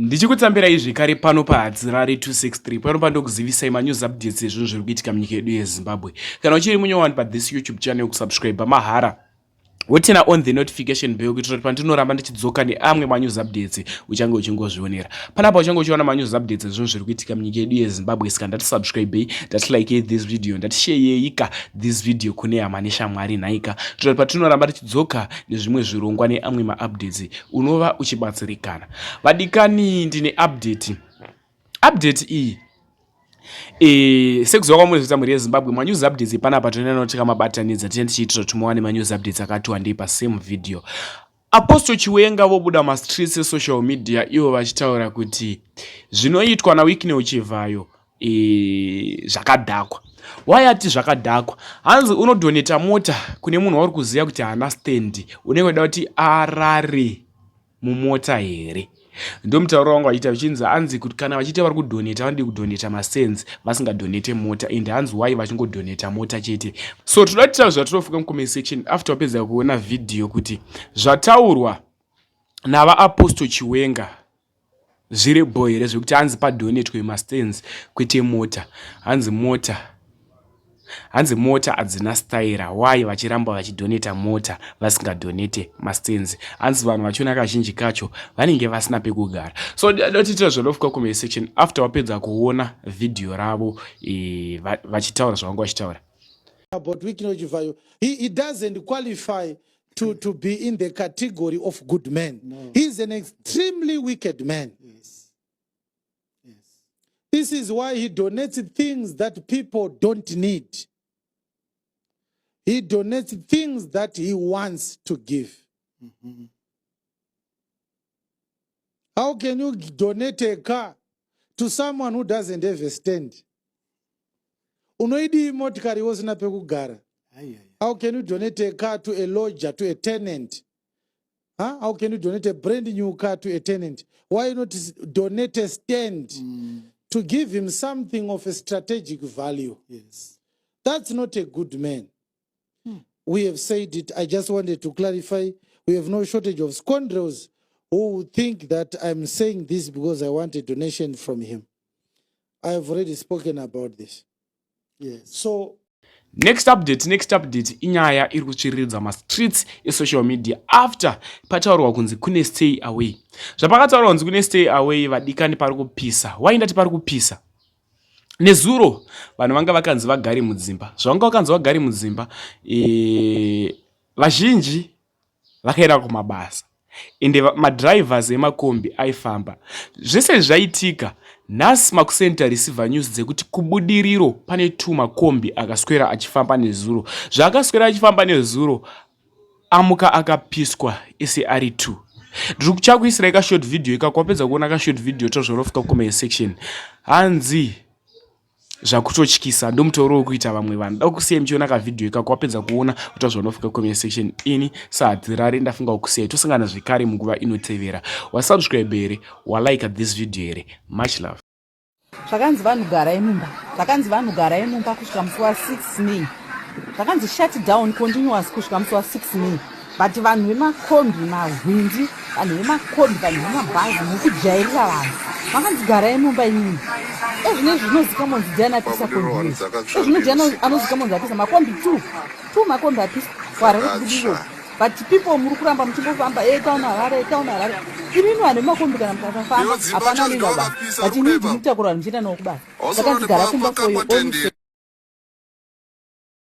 Ndichikutambirai zvekare pano paHadzirare 263 pano pandokuzivisai manews updates ezvinhu zviri kuitika munyika yedu yeZimbabwe. Kana uchiri munyowani pathis YouTube channel kusubscribe mahara woturn on the notification bell kuitira kuti pandinoramba ndichidzoka neamwe manews updates uchange uchingozvionera. Panapa uchange uchiona manews updates ezvinhu zviri kuitika munyika yedu yeZimbabwe. Saka ndatisubscribei, ndatilikei this video, ndatishareika this video kune hama neshamwari nhaika, kuitira kuti patinoramba tichidzoka nezvimwe zvirongwa neamwe maupdates unova uchibatsirikana. Vadikani, ndine update. Update iyi sekuziva kwamunozoita mhuri yeZimbabwe, manews updates panapa tonoona tikamabatanidza, tinenge tichiitira kuti muwane manews updates akati wandei pasame video. Apostle Chiwenga vobuda mastreets esocial media ivo vachitaura kuti zvinoitwa naWicknell Chivhayo zvakadhakwa. Wayati zvakadhakwa, hanzi unodonata mota kune munhu wauri kuziva kuti haana stand, unenge uda kuti arare mumota here? Ndomutauro wangu vachiita vichinzi hanzi kuti kana vachiita vari kudonata, vanodi kudonata mastands, vasingadonate mota, and hanzi why vachingodonata mota chete? So toda kutaura zvatinofunga mucomment section after wapedza kuona vhidhiyo, kuti zvataurwa navaApostle Chiwenga zviri bo here, zvekuti hanzi padonatwe mastands kwete mota? Hanzi mota hadzina staira. Why vachiramba vachidonata mota vasingadonate mastands? Hanzi vanhu vachiona kazhinji kacho vanenge vasina pekugara. So dotiitira zvalofuka comment section after wapedza kuona vhidhiyo ravo vachitaura zvavanga vachitaura. About Wicknell Chivayo. He doesn't qualify to be in the category of good men. No. He's an extremely wicked man. This is why he donates things that people don't need. He donates things that he wants to give. How can you donate a car to someone who doesn't have a stand? Unoidii motikari usina pekugara? Ai, ai. How can you donate a car to a lodger, to a tenant? Huh? How can you donate a brand new car to a tenant? Why not donate a stand to give him something of a strategic value? That's not a good man. We have said it. I just wanted to clarify. We have no shortage of scoundrels who think that I'm saying this because I want a donation from him. I have already spoken about this. So Next update, next update inyaya iri kutsviriridza mastreets esocial media after pataurwa kunzi kune stay away. Zvapakataurwa kunzi kune stay away, vadikani, pari kupisa. Waindati pari kupisa. Nezuro vanhu vanga vakanzi vagare mudzimba. Zvavanga vakanzi vagare mudzimba, vazhinji vakaenda kumabasa, ende madrivers emakombi aifamba. Zvese zvaitika. Nhasi makuseni tareceiva news dzekuti kuBudiriro pane two makombi akaswera achifamba nezuro. Zvaakaswera achifamba nezuro, amuka akapiswa ese ari two. Ndiri kuchakuisirai kashort video ikako. Wapedza kuona kashort video, tozvorofika comment section. Hanzi zvakutotyisa, ndomutauro wekuita vamwe vanhu. Da kusiyai muchiona kavhidhiyo ikako. Wapedza kuona, utazvanofika comment section. Ini saHadzirari ndafunga kukusiyai, tosangana zvekare munguva inotevera. Wasubscribe here? Walike this video here? Much love. Zvakanzi vanhu garai mumba, zvakanzi vanhu garai mumba kusvika musi wa6 May. Zvakanzi shut down continuous kusvika musi wa6 May, but vanhu vemakombi, mahwindi, vanhu vemakombi, vanhu vemabhazi, mukujairira vanhu. Vakanzi garai mumba imimi. Ezvinezvi zvinozikamwa kunzi ndiani apisa kombi. Ezvino ndiani anozikamwa kunzi apisa makombi two two? Makombi apiswa kuHarare, kuBudiriro, but people muri kuramba muchingofamba. Etown Harare, town Harare. Imimi vanhu vemakombi, kana mukasafamba hapana anoenda kubasa, but imimi ndiri kutakura vanhu muchienda navo kubasa. Vakanzi gara kumba for your own safety.